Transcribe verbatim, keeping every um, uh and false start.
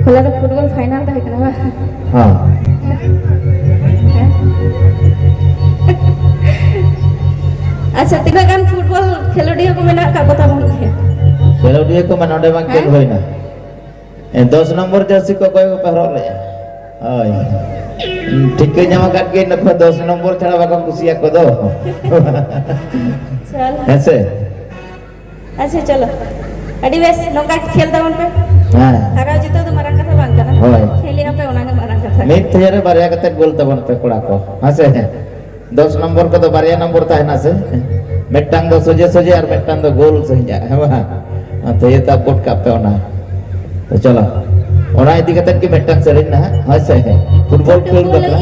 ᱦᱚᱞᱟ ᱫᱚ football final ᱛᱟᱦᱮᱸ ᱠᱟᱱᱟ ᱵᱟᱝ? ᱦᱚᱸ᱾ ᱟᱪᱪᱷᱟ, ᱛᱤᱱᱟᱹᱜ ᱜᱟᱱ ᱯᱷᱩᱴᱵᱚᱞ ᱠᱷᱮᱞᱳᱰᱤᱭᱟᱹ ᱠᱚ ᱢᱮᱱᱟᱜ ᱟᱠᱟᱫ ᱠᱚ ᱛᱟᱵᱚᱱ ᱜᱮᱭᱟ? ᱠᱷᱮᱞᱳᱰᱤᱭᱟᱹ ᱠᱚ ᱢᱟ ᱱᱚᱰᱮ ᱵᱟᱝ ᱠᱷᱮᱞ ᱦᱮᱸ? ᱦᱩᱭᱱᱟ᱾ ᱮ, ᱫᱚᱥ ᱱᱚᱢᱵᱚᱨ ᱡᱟᱹᱨᱥᱤ ᱠᱚ ᱚᱠᱚᱭ ᱠᱚᱯᱮ ᱦᱚᱨᱚᱜ ᱞᱮᱫᱼᱟ? ᱦᱳᱭ᱾ ᱴᱷᱤᱠᱟᱹ ᱧᱟᱢ ᱟᱠᱟᱫ ᱜᱮ ᱱᱩᱠᱩ ᱫᱚᱥ ᱱᱚᱢᱵᱚᱨ ᱪᱷᱟᱲᱟ ᱵᱟᱠᱚ ᱠᱩᱥᱤᱭᱟᱠᱚ ᱫᱚ᱾ ᱪᱚᱞᱚ᱾ ᱦᱮᱸ ᱥᱮ? ᱟᱪᱪᱷᱟ, ᱪᱚᱞᱚ᱾ ᱟᱹᱰᱤ ᱵᱮᱥ, ᱱᱚᱝᱠᱟ ᱜᱮ ᱠᱷᱮᱞ ᱛᱟᱵᱚᱱ ᱯᱮ᱾ ᱦᱮᱸ᱾ ᱦᱟᱨᱟᱣ ᱡᱤᱛᱟᱹᱣ ᱫᱚ ᱢᱟᱨᱟᱝ ᱠᱟᱛᱷᱟ ᱵᱟᱝ ᱠᱟᱱᱟ᱾ ᱦᱳᱭ᱾ ᱠᱷᱮᱞᱮᱜᱼᱟ ᱯᱮ, ᱚᱱᱟ ᱜᱮ ᱢᱟᱨᱟᱝ ᱠᱟᱛᱷᱟ᱾ ᱢᱤᱫ ᱛᱷᱟᱹᱭᱟᱹ ᱨᱮ ᱵᱟᱨᱭᱟ ᱠᱟᱛᱮ ᱜᱳᱞ ᱛᱟᱵᱚᱱ ᱯᱮ ᱠᱚᱲᱟ ᱠᱚ, ᱦᱮᱸ ᱥᱮ? ᱫᱚᱥ ᱱᱚᱢᱵᱚᱨ ᱠᱚᱫᱚ ᱵᱟᱨᱭᱟ ᱱᱚᱢᱵᱚᱨ ᱛᱟᱦᱮᱱᱟ ᱥᱮ? ᱢᱤᱫᱴᱟᱝ ᱫᱚ ᱥᱚᱡᱷᱮ ᱥᱚᱡᱷᱮ ᱟᱨ ᱢᱤᱫᱴᱟᱝ ᱫᱚ ᱜᱳᱞ ᱥᱮ ᱦᱤᱧᱟᱜ, ᱦᱮᱸ ᱵᱟᱝ? ᱛᱷᱟᱹᱭᱟᱹ ᱛᱟᱵ ᱜᱚᱫ ᱠᱟᱜ ᱯᱮ ᱚᱱᱟ᱾ ᱛᱚ ᱪᱚᱞᱚ, ᱚᱱᱟ ᱤᱫᱤ ᱠᱟᱛᱮ ᱜᱮ ᱢᱤᱫᱴᱟᱝ ᱥᱮᱨᱮᱧ ᱱᱟᱦᱟᱜ, ᱦᱳᱭ ᱥᱮ? ᱯᱷᱩᱴᱵᱚᱞ ᱠᱷᱮᱞ ᱵᱟᱠᱷᱨᱟ᱾